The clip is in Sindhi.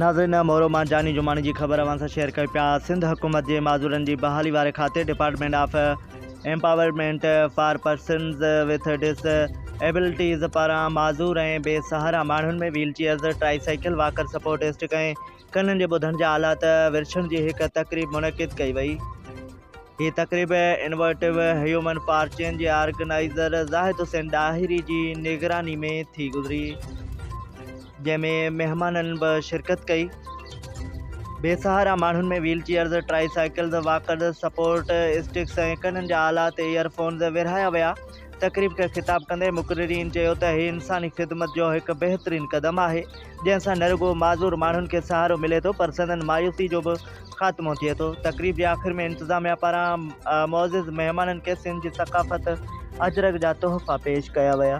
ناظرين مورو مان جاني جماڻي جي خبر اوهان سان شيئر ڪيون پيا سنڌ حڪومت جي معذورن جي بحالي واري کاتي department of empowerment for persons with disabilities پاران معذور ۽ بي سهارا ماڻهن ۾ wheelchairs tricycle walker support stick ۽ ڪنن جي ٻڌڻ جا آلات ورڇڻ جي هڪ تقريب منعقد ڪئي وئي. هي تقريب انوويٽو هيومن فار چينج جي آرگنائيزر زاهد حسين ڏاهري جي نگراني ۾ ٿي گذري، جنهن ۾ مهمانن به شرڪت ڪئي. بي سهارا ماڻهن ۾ wheelchairs, tricycles, walkers, support sticks ۽ ڪنن جا آلات، ايئر فونز، ورهايا ويا. تقريب کي خطاب ڪندي مقررين چيو ته هي انساني خدمت جو هڪ بهترين قدم آهي، جنهن سان نه رڳو معذور ماڻهن کي سهارو ملي ٿو پر سندن مايوسي جو به خاتمو ٿئي ٿو. تقريب جي آخر ۾ انتظاميا پاران معزز مهمانن کي سنڌ جي ثقافت اجرڪ جا تحفا پيش ڪيا ويا.